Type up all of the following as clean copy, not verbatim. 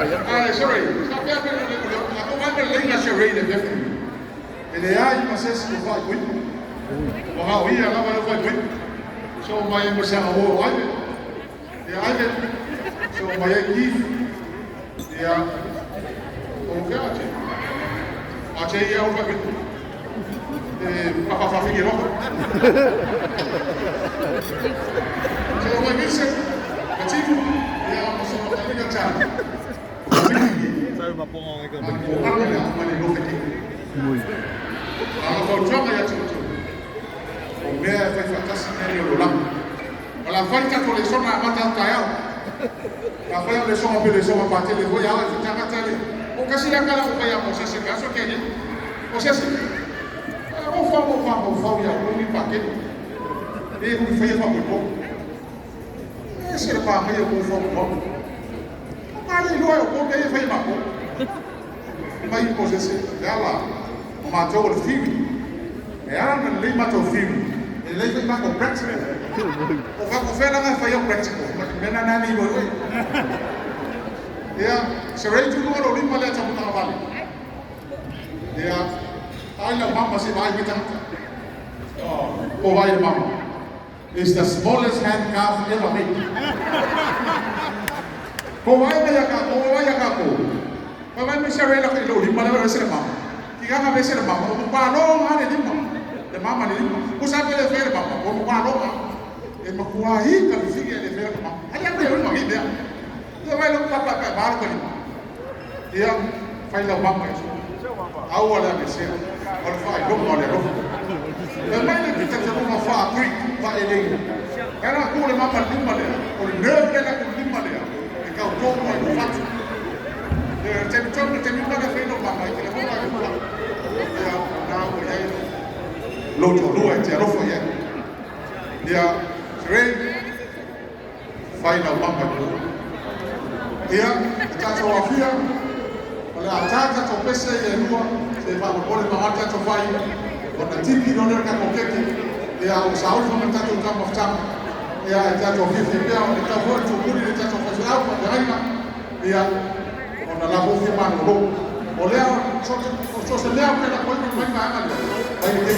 Ai, sorry. Sa pea pe le le a ko mai le na se rei le fe. E le ai ma se si fa kui. O ha o ia la va fa kui. So mai mo sa o ai. Ia ai le. So mai e ki. Ia o ka te. A te ia o fa kui. E pa pa fa fi ro. So mai Vincent. Katifu. Ia mo sa mo ka ta. Sau maponga ka O ala le ma le lofe te. A o fautuaga ia te outou, o mea e faifaatasi mea nei o lo lama. O le a fai tatou lesona amata atu taeao. A fai o lesona pe lesona patele foi ao e fetagata le. O kasi la kala o fai a Mosese ka aso ke ni. Mosese. O fa mo fa mo fa ia o ni patele. E hu fai fa mo. E se le pa mai o fa mo. O ka le lo o ko ke fai ma ko. Mai Mosese, le ala o matou o le fiwi. E ala na lei matou fiwi. E lei fai mako practical. O fa ko fela nga fai o practical. Ma te mena nani lo oi. Ia, se rei tu lo lima le tapu na vale. Ia, ai la mama se vai me tata. Oh, o vai mama. It's the smallest handcuff ever made. Ko vai me ya ka, ko vai ya ka ko. Pa vai me se rei la ko lo lima le se mama. Ki ka me se mama, o pa lo nga le lima. Le mama le lima. O sa pe le fe le mama, o pa lo nga. E ma kua hi ka le fige le fe le mama. Ai ya le ma ngi dia. Ia vai lo pa pa pa ba lo lima. Ia fai la mama eso. Aua le ame se. O le fai lo mo le lo. E mai le kita te mo fa Greek fa ele. Era ku le mama lima le. O le nerve le la ku lima le. E ka o tomo ai lo fatu. E te mi te mi ma fe lo mama i te le fona i kula. Ia na o ia lo to lua e te alofa ia. Ia Sere fai la mama ko. Ia e tātou afia o le atata tau pese i e lua se fa mo le ma tātou fai o na tipi no le ka kokeke ia o sauli fa tātou ka mafta ia e tātou fifi pea o le tau foi tu muli le tātou fai au pa aina ia o na la fofi ma no o lea so se lea pe la koi mai ma anga le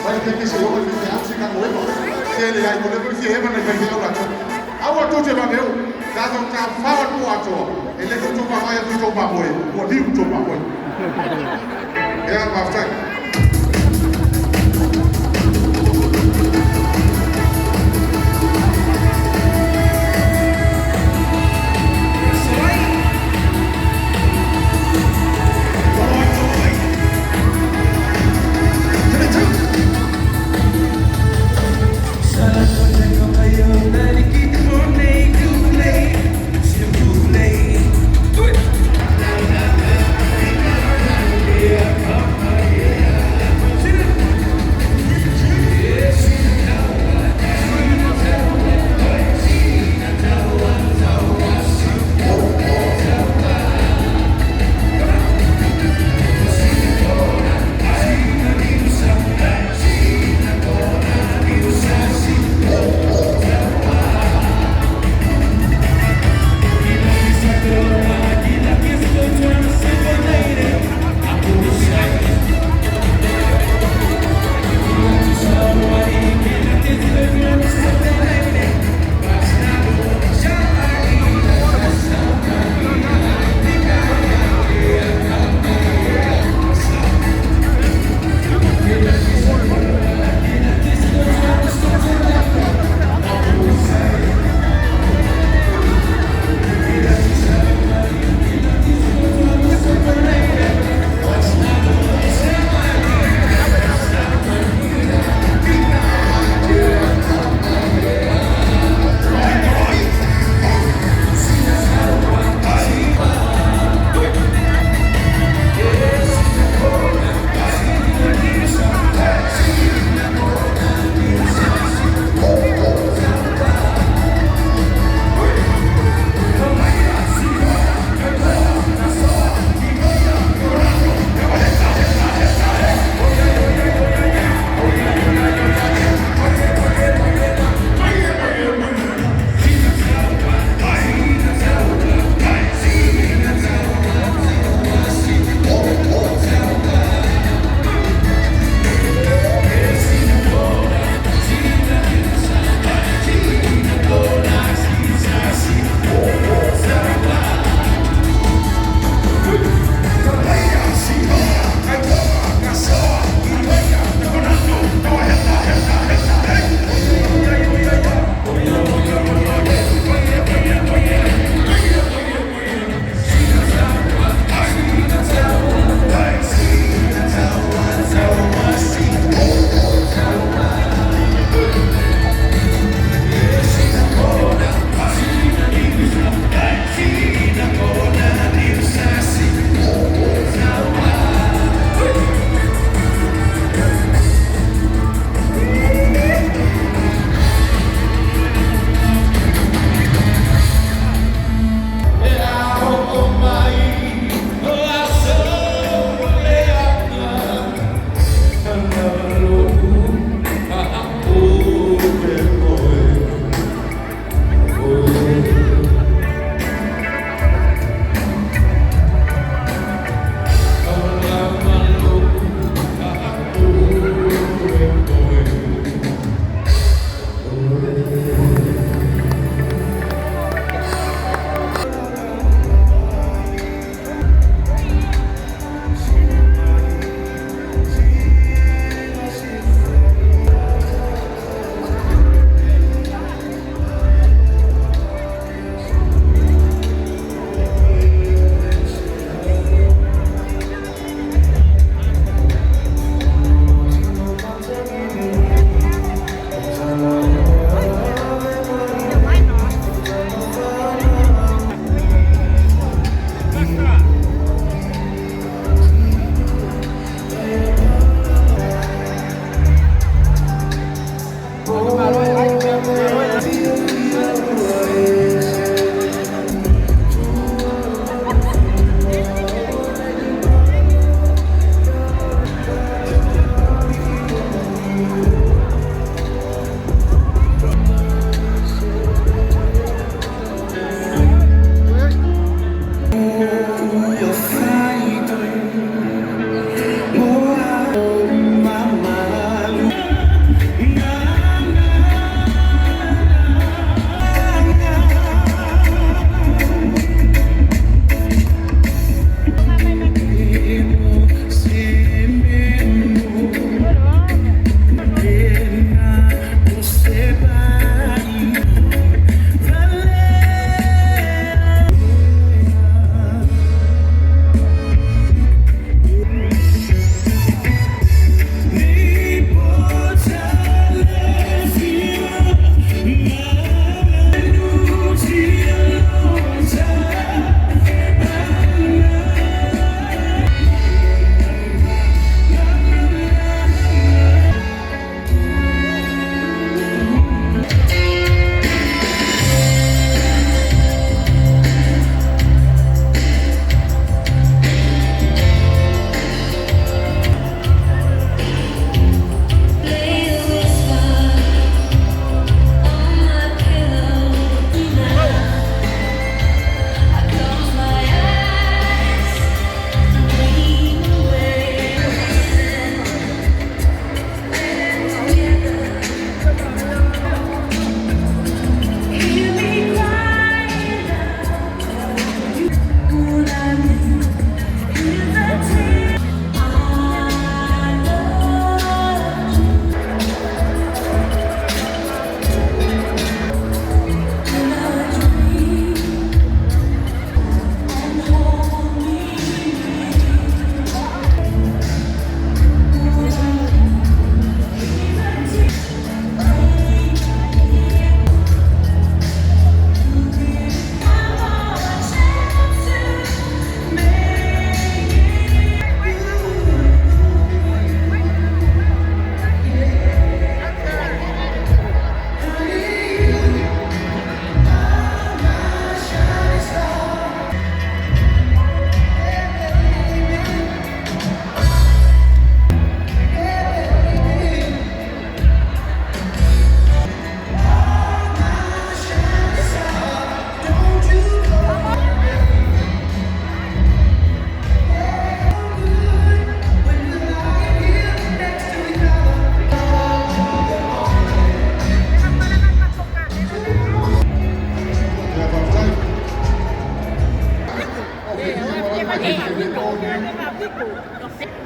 vai ke ke se o fi au se ka ko e se le ai mo le fi e ma na kai au la au a tu te ma meu tātou tā whawa tu atoa e le ko tō mai tu tō mamoe o liu tō mamoe ia maftai. Do it.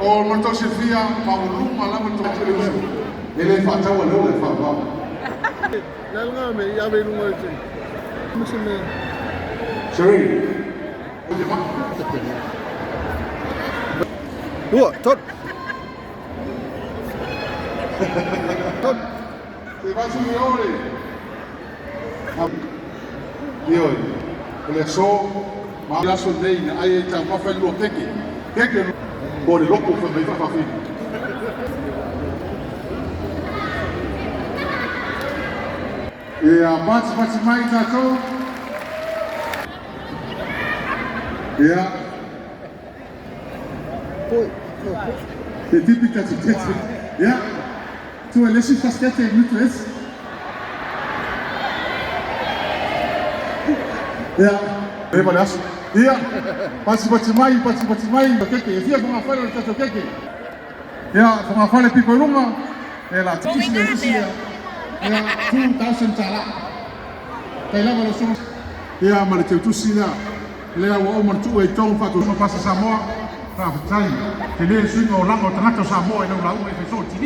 O mo tau silafia maualuga lava le tou uso e le faataua le ola i le faaaloalo. Sherry, o te maa. Dua, tolu. Tolu. Se vai su ore. Ioe, o le aso ma le aso nei na ai e taumafa i lua keke. Keke mo le loto fai mai faafafine. Ia patipati mai tatou. Ia, te tipi tatu tete. Ia, tua le isi kasikete i mutu esi. Ia, leva le aso. Ia, patipati mai, patipati mai. Keke, e fia fogafale o le tatou keke. Ia, fogafale piko i luga. E la tisi le tisi ia. Ia, 2000 tala. Tai lava le suga. Ia, ma le teutusi lea. Lea ua uma ona tuu ai i totonu faatautoga Pasa Samoa. Faafetai. Tele le suiga o laga o tagata o Samoa i lau lauga e fai soo i le TV.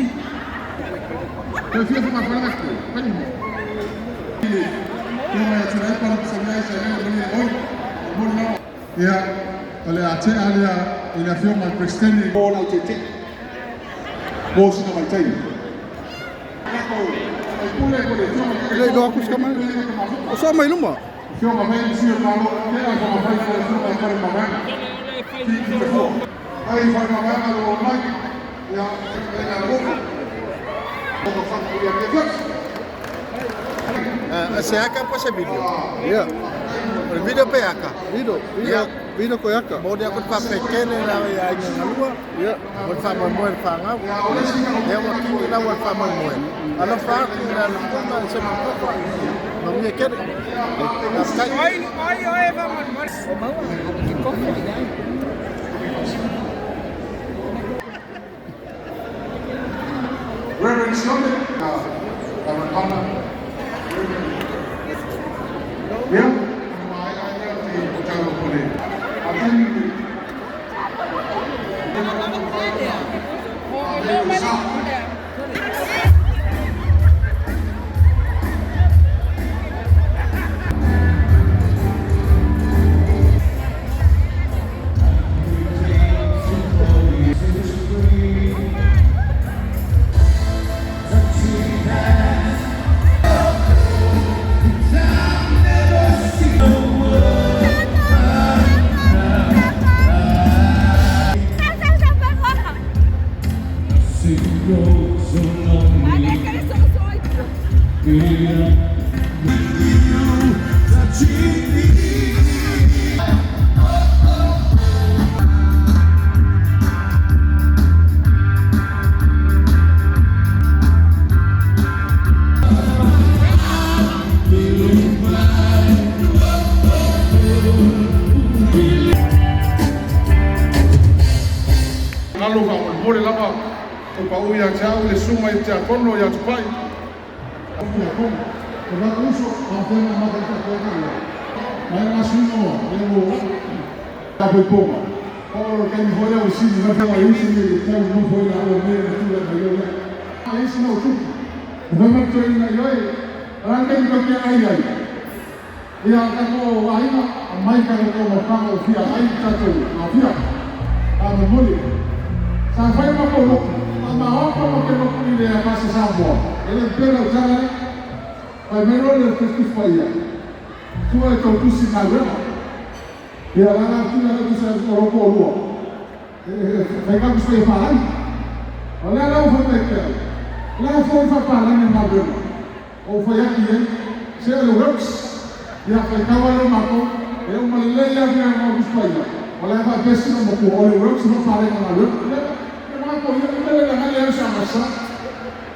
Toe fia fogafale atu. Fai. Ia, o le a tea lea i le Afioga i le Peresetene mo lau Taitai mo sina vaitaimi. Le iloa aku si kamana. O soa mai luma. Afioga mai le Sui o le Malo, tea le fagafai i le Afioga i Fale Mavaega. Ki ki te fua. Ai Fale Mavaega lo mai. Ia, e la loko. O fa ia ke fua. Se aka pa se video. Ia. O le video pe aka. Video, video, Ia. video ko aka. Mo dia ko pa pe kele la ya inga ngalua. Ia. O le faamoemoe le fagau. Lea ua kini lau o le faamoemoe. Alofa atu i le alafuna i se makofa. Manuia tele. Faafetai. Reverend Sione, Reverend Hana. Ia, mai ai ia te tau o le. Atani. Galo faamolemole lava o pau ia te au le susuga i le tiakono ia Tupai. O lou uso, faafegai ma le faatoaga ia. Mai la suiga o le ua tapoipoga. O le taimi foi lea ua sili mai fai usi le tau nofo i la o mea na tula mai o lea. A isi na o tupu. O fai mai toeaina i oe, o le taimi tou te ai ai. Ia tatou aiga, aumai tatou taumafaga o fia ai tatou aofia. Faamolemole. Sa fai matou lotu, a maopa matou lotu i le Pasa Samoa. E le pei lau tala lea. Fai mai loa le Tusi Paia, Tua e tou tusi galuega. Ia la la tula le tusi o lou toalua. E fai ka tusi e faalagi. O lea la ua fai mai ke au. La foi faapalagi galuega. O fai atu i ai, se o le works. Ia fai tau ale o matou, e uma lelei lava ia ma Tusi Paia. O la e faapea sina matua, o le works e faapalagi galuega. Ia, ia matou ia, ia le la le sa masa.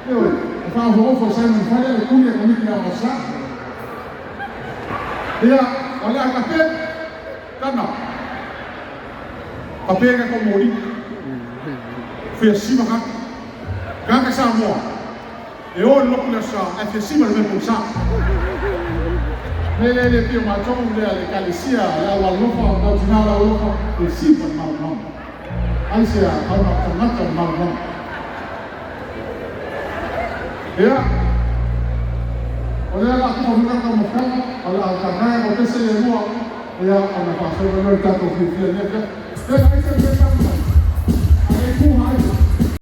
Ioe, e faaofoofo e Simon Fale le tuli e komiti a masa. Ia, o le a kape, tana. Kape ka ko mori. Fia sima ka. Kaka Samoa. E o le loku le sa, e fia sima le mea sa. Le le le pio matou le le kalesia, le au alofa, o tau tina le alofa, e sima le malamalama. Aisea? Au na o tagata o le malamalama. Ia, o lea o le a tufa foi le taumafataga, o le a tagae ko pese le lua, ia, ona faasolo lea o le tatou fiafia i lenei afiafi. Ia, aise le